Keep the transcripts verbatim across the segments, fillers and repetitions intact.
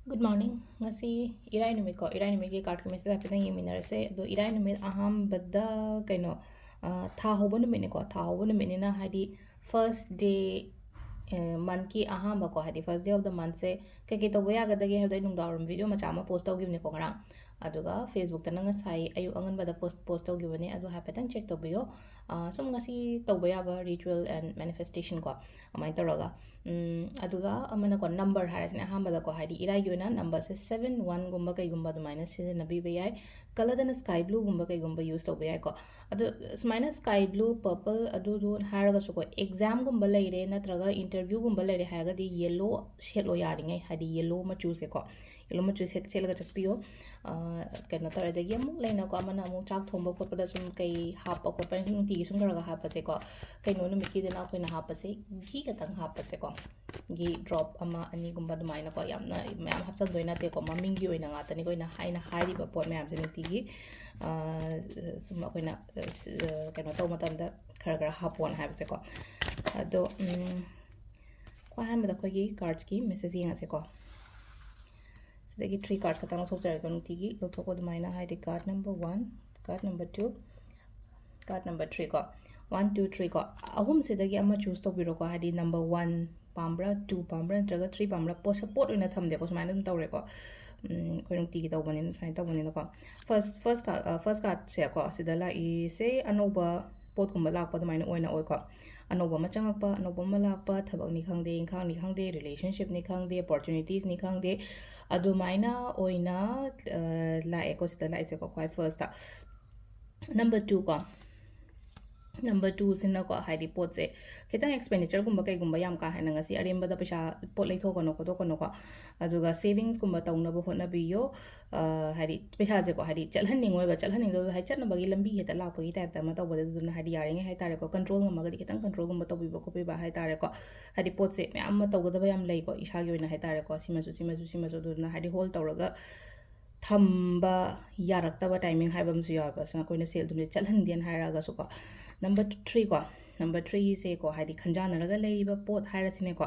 Good morning. ꯉꯁꯤ ꯏꯔꯥꯏ ꯅꯨꯃꯤꯠꯀꯣ, ꯏꯔꯥꯏ ꯅꯨꯃꯤꯠꯀꯤ cardꯀꯤ message ꯍꯥꯏꯐꯦꯠꯇꯪ ꯌꯦꯡꯃꯤꯟꯅꯔꯁꯦ꯫ ꯑꯗꯣ ꯏꯔꯥꯏ ꯅꯨꯃꯤꯠ ꯑꯍꯥꯟꯕꯗ ꯀꯩꯅꯣ, ꯑ, ꯊꯥ ꯍꯧꯕ ꯅꯨꯃꯤꯠꯅꯤꯀꯣ, ꯊꯥ ꯍꯧꯕ ꯅꯨꯃꯤꯠꯅꯤꯅ ꯍꯥꯏꯗꯤ first day, ꯑ, monthꯀꯤ ꯑꯍꯥꯟꯕꯀꯣ, ꯍꯥꯏꯗꯤ first day of the monthꯁꯦ ꯀꯩꯀꯩ ꯇꯧꯕ ꯌꯥꯒꯗꯒꯦ ꯍꯥꯏꯕꯗꯣ ꯑꯩ ꯅꯨꯡꯗꯥꯡꯋꯥꯏꯔꯝ video ꯃꯆꯥ ꯑꯃ post ꯇꯧꯈꯤꯕꯅꯤꯀꯣ ꯉꯔꯥꯡ꯫ ꯑꯗꯨꯒ Facebookꯇꯅ ꯉꯁꯥꯏ ꯑꯌꯨꯛ ꯑꯉꯟꯕꯗ post, post ꯇꯧꯈꯤꯕꯅꯦ, ꯑꯗꯨ ꯍꯥꯏꯐꯦꯠꯇꯪ check ꯇꯧꯕꯤꯌꯣ꯫ ꯑ, ꯁꯨꯝ ꯉꯁꯤ ꯇꯧꯕ ꯌꯥꯕ ritual and manifestation ꯀꯣ, ꯑꯗꯨꯃꯥꯏꯅ ꯇꯧꯔꯒ꯫ ꯎꯝ, ꯑꯗꯨꯒ ꯑꯃꯅꯀꯣ, number ꯍꯥꯏꯔꯁꯤꯅꯦ ꯑꯍꯥꯟꯕꯗꯀꯣ, ꯍꯥꯏꯗꯤ ꯏꯔꯥꯏꯒꯤ ꯑꯣꯏꯅ numberꯁꯦ seven oneꯒꯨꯝꯕ ꯀꯩꯒꯨꯝꯕ ꯑꯗꯨꯃꯥꯏꯅ ꯁꯤꯖꯤꯟꯅꯕꯤꯕ ꯌꯥꯏ꯫ Colourꯗꯅ sky blueꯒꯨꯝꯕ ꯀꯩꯒꯨꯝꯕ use ꯇꯧꯕ ꯌꯥꯏꯀꯣ꯫ ꯑꯗꯣ ꯁꯨꯃꯥꯏꯅ sky blue, purple ꯑꯗꯨꯗꯨ ꯍꯥꯏꯔꯒꯁꯨꯀꯣ, examꯒꯨꯝꯕ ꯂꯩꯔꯦ ꯅꯠꯇ꯭ꯔꯒ interviewꯒꯨꯝꯕ ꯂꯩꯔꯦ ꯍꯥꯏꯔꯒꯗꯤ yellow ꯁꯦꯠꯂꯣ ꯌꯥꯔꯤꯉꯩ, ꯍꯥꯏꯗꯤ yellow ꯃꯆꯨꯁꯦꯀꯣ, yellow ꯃꯆꯨ ꯁꯦꯠ-, ꯁꯦꯠꯂꯒ ꯆꯠꯄꯤꯌꯣ꯫ ꯑ, ꯀꯩꯅꯣ ꯇꯧꯔꯦ꯫ ꯑꯗꯒꯤ ꯑꯃꯨꯛ ꯂꯩꯅꯀꯣ, ꯑꯃꯅ ꯑꯃꯨꯛ ꯆꯥꯛ ꯊꯣꯡꯕ ꯈꯣꯠꯄꯗ ꯁꯨꯝ ꯀꯩ ꯍꯥꯞꯄ ꯈꯣꯠꯄ, ꯅꯨꯡꯇꯤꯒꯤ ꯁꯨꯝ ꯈꯔ ꯈꯔ ꯍꯥꯞꯄꯁꯦꯀꯣ꯫ ꯀꯩꯅꯣ ꯅꯨꯃꯤꯠꯀꯤꯗꯅ ꯑꯩꯈꯣꯏꯅ ꯍꯥꯞꯄꯁꯦ ghee ꯈꯛꯇꯪ ꯍꯥꯞꯄꯁꯦꯀꯣ꯫ Ghee drop ꯑꯃ ꯑꯅꯤꯒꯨꯝꯕ ꯑꯗꯨꯃꯥꯏꯅꯀꯣ, ꯌꯥꯝꯅ ꯃꯌꯥꯝ ꯍꯥꯞꯆꯤꯟꯗꯣꯏ ꯅꯠꯇꯦꯀꯣ, ꯃꯃꯤꯡꯒꯤ ꯑꯣꯏꯅ ꯉꯥꯛꯇꯅꯤꯀꯣ ꯑꯩꯅ ꯍꯥꯏꯔꯤꯕ ꯄꯣꯠ ꯃꯌꯥꯝꯁꯦ ꯅꯨꯡꯇꯤꯒꯤ, ꯑ, ꯁꯨꯝ ꯑꯩꯈꯣꯏꯅ, ꯑ, ꯀꯩꯅꯣ ꯇꯧꯕ ꯃꯇꯝꯗ ꯈꯔ ꯈꯔ ꯍꯥꯞꯄꯣꯅ ꯍꯥꯏꯕꯁꯦꯀꯣ꯫ ꯑꯗꯣ, ꯎꯝ, ꯈ꯭ꯋꯥꯏ ꯑꯍꯥꯟꯕꯗ ꯑꯩꯈꯣꯏꯒꯤ cardꯀꯤ message ꯌꯦꯡꯉꯁꯦꯀꯣ꯫ ꯁꯤꯗꯒꯤ three card ꯈꯛꯇꯪ ꯂꯧꯊꯣꯛꯆꯔꯒ ꯅꯨꯡꯇꯤꯒꯤ ꯂꯧꯊꯣꯛꯄ ꯑꯗꯨꯃꯥꯏꯅ, ꯍꯥꯏꯗꯤ card number one, card number two, card number three ꯀꯣ, one, two, three ꯀꯣ, ꯑꯍꯨꯝꯁꯤꯗꯒꯤ ꯑꯃ choose ꯇꯧꯕꯤꯔꯣꯀꯣ, ꯍꯥꯏꯗꯤ number one ꯄꯥꯝꯕ꯭ꯔꯥ, two ꯄꯥꯝꯕ꯭ꯔꯥ, ꯅꯠꯇ꯭ꯔꯒ three ꯄꯥꯝꯕ꯭ꯔꯥ, ꯄꯣꯠꯁꯦ ꯄꯣꯠ ꯑꯣꯏꯅ ꯊꯝꯗꯦꯀꯣ, ꯁꯨꯃꯥꯏꯅ ꯑꯗꯨꯝ ꯇꯧꯔꯦꯀꯣ꯫ ꯎꯝ, ꯑꯩꯈꯣꯏ ꯅꯨꯡꯇꯤꯒꯤ ꯇꯧꯕꯅꯤꯅ ꯁꯨꯃꯥꯏꯅ ꯇꯧꯕꯅꯤꯅꯀꯣ꯫ First, first card, ꯑ, first cardꯁꯦꯀꯣ, ꯁꯤꯗ ꯂꯥꯛꯏꯁꯦ ꯑꯅꯧꯕ ꯄꯣꯠꯀꯨꯝꯕ ꯂꯥꯛꯄ ꯑꯗꯨꯃꯥꯏꯅ ꯑꯣꯏꯅ ꯑꯣꯏꯀꯣ꯫ ꯑꯅꯧꯕ ꯑꯃ ꯆꯪꯉꯛꯄ, ꯑꯅꯧꯕ ꯑꯃ ꯂꯥꯛꯄ, ꯊꯕꯛꯅꯤ ꯈꯪꯗꯦ, ꯏꯪꯈꯥꯡꯅꯤ ꯈꯪꯗꯦ, relationshipꯅꯤ ꯈꯪꯗꯦ, opportunitiesꯅꯤ ꯈꯪꯗꯦ, ꯑꯗꯨꯃꯥꯏꯅ ꯑꯣꯏꯅ, ꯑ, ꯂꯥꯛꯑꯦꯀꯣ, ꯁꯤꯗ ꯂꯥꯛꯏꯁꯦꯀꯣ, ꯈ꯭ꯋꯥꯏ firstꯇ꯫ Number two ꯀꯣ, number twoꯁꯤꯅꯀꯣ, ꯍꯥꯏꯗꯤ ꯄꯣꯠꯁꯦ ꯈꯤꯇꯪ expenditureꯒꯨꯝꯕ ꯀꯩꯒꯨꯝꯕ ꯌꯥꯝ ꯀꯥ ꯍꯦꯟꯅ ꯉꯁꯤ ꯑꯔꯦꯝꯕꯗ ꯄꯩꯁꯥ, ꯄꯣꯠ ꯂꯩꯊꯣꯛꯀꯅꯣ ꯈꯣꯠꯇꯣꯛꯀꯅꯣꯀꯣ꯫ ꯑꯗꯨꯒ savingsꯀꯨꯝꯕ ꯇꯧꯅꯕ ꯍꯣꯠꯅꯕꯤꯌꯣ꯫ ꯑ, ꯍꯥꯏꯗꯤ ꯄꯩꯁꯥꯁꯦꯀꯣ, ꯍꯥꯏꯗꯤ ꯆꯠꯍꯟꯅꯤꯡꯉꯣꯏꯕ, ꯆꯠꯍꯟꯅꯤꯡꯗꯕꯗꯣ, ꯍꯥꯏꯗꯤ ꯆꯠꯅꯕꯒꯤ ꯂꯝꯕꯤ ꯍꯦꯛꯇ ꯂꯥꯛꯄꯒꯤ typeꯇ ꯑꯃ ꯇꯧꯕꯗꯣ, ꯑꯗꯨꯗꯨꯅ ꯍꯥꯏꯗꯤ ꯌꯥꯔꯤꯉꯩ ꯍꯥꯏ ꯇꯥꯔꯦꯀꯣ, control ꯉꯝꯃꯒꯗꯤ ꯈꯤꯇꯪ controlꯒꯨꯝꯕ ꯇꯧꯕꯤꯕ ꯈꯣꯠꯄꯤꯕ ꯍꯥꯏ ꯇꯥꯔꯦꯀꯣ꯫ ꯍꯥꯏꯗꯤ ꯄꯣꯠꯁꯦ ꯃꯌꯥꯝ ꯑꯃ ꯇꯧꯒꯗꯕ ꯌꯥꯝ ꯂꯩꯀꯣ, ꯏꯁꯥꯒꯤ ꯑꯣꯏꯅ ꯍꯥꯏ ꯇꯥꯔꯦꯀꯣ, ꯁꯤꯃꯁꯨ, ꯁꯤꯃꯁꯨ, ꯁꯤꯃꯁꯨ, ꯑꯗꯨꯗꯨꯅ ꯍꯥꯏꯗꯤ hold ꯇꯧꯔꯒ ꯊꯝꯕ ꯌꯥꯔꯛꯇꯕ timing ꯍꯥꯏꯕ ꯑꯃꯁꯨ ꯌꯥꯎꯋꯦꯕ, ꯁꯨꯝ ꯑꯩꯈꯣꯏꯅ ꯁꯦꯜ ꯊꯨꯝꯁꯦ ꯆꯠꯍꯟꯗꯦꯅ ꯍꯥꯏꯔꯛꯑꯒꯁꯨꯀꯣ꯫ Number three ꯀꯣ, number threeꯁꯦꯀꯣ, ꯍꯥꯏꯗꯤ ꯈꯟꯖꯥꯟꯅꯔꯒ ꯂꯩꯔꯤꯕ ꯄꯣꯠ ꯍꯥꯏꯔꯁꯤꯅꯦꯀꯣ,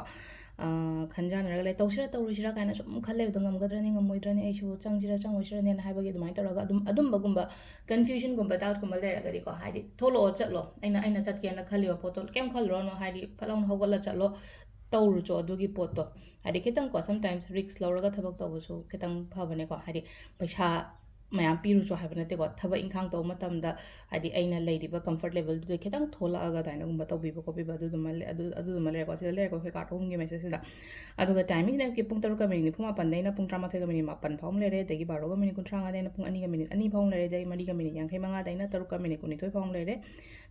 ꯈꯟꯖꯥꯟꯅꯔꯒ ꯂꯩ, ꯇꯧꯁꯤꯔꯥ ꯇꯧꯔꯣꯏꯁꯤꯔꯥ ꯀꯥꯏꯅ ꯁꯨꯝ ꯈꯜ ꯂꯩꯕꯗꯣ, ꯉꯝꯒꯗ꯭ꯔꯅꯤ ꯉꯝꯃꯣꯏꯗ꯭ꯔꯅꯤ, ꯑꯩꯁꯤꯕꯨ ꯆꯪꯁꯤꯔꯥ ꯆꯪꯉꯣꯏꯁꯤꯔꯅꯦꯅ ꯍꯥꯏꯕꯒꯤ ꯑꯗꯨꯃꯥꯏꯅ ꯇꯧꯔꯒ ꯑꯗꯨꯝ ꯑꯗꯨꯝꯕꯒꯨꯝꯕ confusionꯒꯨꯝꯕ doubtꯀꯨꯝꯕ ꯂꯩꯔꯒꯗꯤꯀꯣ, ꯍꯥꯏꯗꯤ ꯊꯣꯛꯂꯛꯑꯣ ꯆꯠꯂꯣ, ꯑꯩꯅ ꯑꯩꯅ ꯆꯠꯀꯦꯅ ꯈꯜꯂꯤꯕ ꯄꯣꯠꯇꯣ ꯀꯩꯝ ꯈꯜꯂꯨꯔꯅꯨ, ꯍꯥꯏꯗꯤ ꯐꯠ ꯂꯥꯎꯅ ꯍꯧꯒꯠꯂ ꯆꯠꯂꯣ, ꯇꯧꯔꯨꯆꯣ ꯑꯗꯨꯒꯤ ꯄꯣꯠꯇꯣ꯫ ꯍꯥꯏꯗꯤ ꯈꯤꯇꯪꯀꯣ, sometimes risk ꯂꯧꯔꯒ ꯊꯕꯛ ꯇꯧꯕꯁꯨ ꯈꯤꯇꯪ ꯐꯕꯅꯦꯀꯣ, ꯍꯥꯏꯗꯤ ꯄꯩꯁꯥ ꯃꯌꯥꯝ ꯄꯤꯔꯨꯆꯣ ꯍꯥꯏꯕ ꯅꯠꯇꯦꯀꯣ, ꯊꯕꯛ ꯏꯪꯈꯥꯡ ꯇꯧꯕ ꯃꯇꯝꯗ ꯍꯥꯏꯗꯤ ꯑꯩꯅ ꯂꯩꯔꯤꯕ comfort levelꯗꯨꯗꯩ ꯈꯤꯇꯪ ꯊꯣꯛꯂꯛꯑꯒ ꯑꯗꯨꯃꯥꯏꯅꯒꯨꯝꯕ ꯇꯧꯕꯤꯕ ꯈꯣꯠꯄꯤꯕ ꯑꯗꯨꯗꯨꯃ ꯂꯩ-, ꯑꯗꯨ-, ꯑꯗꯨꯗꯨꯃ ꯂꯩꯔꯦꯀꯣ꯫ ꯁꯤꯗ ꯂꯩꯔꯦꯀꯣ ꯑꯩꯈꯣꯏ card ꯑꯍꯨꯝꯒꯤ messageꯁꯤꯗ꯫ ꯑꯗꯨꯒ timingꯁꯤꯅ ꯑꯌꯨꯛꯀꯤ ꯄꯨꯡ ꯇꯔꯨꯛꯀ minute ꯅꯤꯐꯨ ꯃꯥꯄꯟꯗꯩꯅ ꯄꯨꯡ ꯇꯔꯥꯃꯥꯊꯣꯏꯒ minute ꯃꯥꯄꯟ ꯐꯥꯎ ꯑꯃ ꯂꯩꯔꯦ, ꯑꯗꯒꯤ ꯕꯥꯔꯣꯒ minute ꯀꯨꯟꯊ꯭ꯔꯥ ꯃꯉꯥꯗꯩꯅ ꯄꯨꯡ ꯑꯅꯤꯒ minute ꯑꯅꯤ ꯐꯥꯎ ꯑꯃ ꯂꯩꯔꯦ, ꯑꯗꯒꯤ ꯃꯔꯤꯒ minute ꯌꯥꯡꯈꯩ ꯃꯉꯥꯗꯩꯅ ꯇꯔꯨꯛꯀ minute ꯀꯨꯟꯅꯤꯊꯣꯏ ꯐꯥꯎ ꯑꯃ ꯂꯩꯔꯦ꯫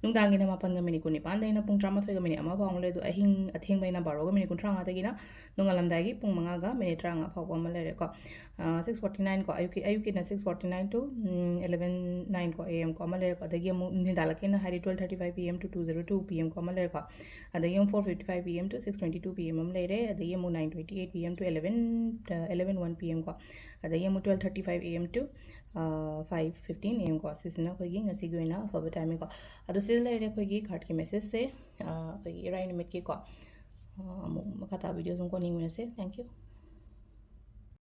ꯅꯨꯡꯗꯥꯡꯒꯤꯅ ꯃꯥꯄꯟꯒ minute ꯀꯨꯟꯅꯤꯄꯥꯟꯗꯩꯅ ꯄꯨꯡ ꯇꯔꯥꯃꯥꯊꯣꯏꯒ minute ꯑꯃ ꯐꯥꯎ ꯑꯃ ꯂꯩꯔꯦ꯫ ꯑꯗꯣ ꯑꯍꯤꯡ ꯑꯊꯦꯡꯕꯩꯅ ꯕꯥꯔꯣꯒ minute ꯀꯨꯟꯊ꯭ꯔꯥ ꯃꯉꯥꯗꯒꯤꯅ ꯅꯣꯡꯉꯥꯜꯂꯝꯗꯥꯏꯒꯤ ꯄꯨꯡ ꯃꯉꯥꯒ minute ꯇꯔꯥꯃꯉꯥ ꯐꯥꯎꯕ ꯑꯃ ꯂꯩꯔꯦꯀꯣ꯫ ꯑ, six forty nine ꯀꯣ, ꯑꯌꯨꯛꯀꯤ, ꯑꯌꯨꯛꯀꯤꯅ six forty nine to, um, eleven nine ꯀꯣ, A M ꯀꯣ ꯑꯃ ꯂꯩꯔꯦꯀꯣ꯫ ꯑꯗꯒꯤ ꯑꯃꯨꯛ ꯅꯨꯡꯊꯤꯟꯗꯥꯜꯂꯛꯀꯤꯅ ꯍꯥꯏꯗꯤ twelve thirty five P M to two zero two P M ꯀꯣ ꯑꯃ ꯂꯩꯔꯦꯀꯣ꯫ ꯑꯗꯒꯤ ꯑꯃꯨꯛ four fifty five P M to six twenty two P M ꯑꯃ ꯂꯩꯔꯦ꯫ ꯑꯗꯒꯤ ꯑꯃꯨꯛ nine twenty eight P M to eleven, ꯑ, eleven one P M ꯀꯣ꯫ ꯑꯗꯒꯤ ꯑꯃꯨꯛ twelve thirty five A M to, ꯑ, five fifteen A M ꯀꯣ꯫ ꯁꯤꯁꯤꯅ ꯑꯩꯈꯣꯏꯒꯤ ꯉꯁꯤꯒꯤ ꯑꯣꯏꯅ ꯑꯐꯕ timing ꯀꯣ꯫ ꯑꯗꯣ ꯁꯤꯗ ꯂꯩꯔꯦ ꯑꯩꯈꯣꯏꯒꯤ cardꯀꯤ messageꯁꯦ, ꯑ, ꯑꯩꯈꯣꯏꯒꯤ ꯏꯔꯥꯏ ꯅꯨꯃꯤꯠꯀꯤꯀꯣ꯫ ꯑ, ꯑꯃꯨꯛ ꯃꯈꯥ ꯇꯥꯕ video ꯑꯗꯨꯝ ꯀꯣꯟꯅ ꯌꯦꯡꯃꯤꯟꯅꯁꯦ꯫ Thank you꯫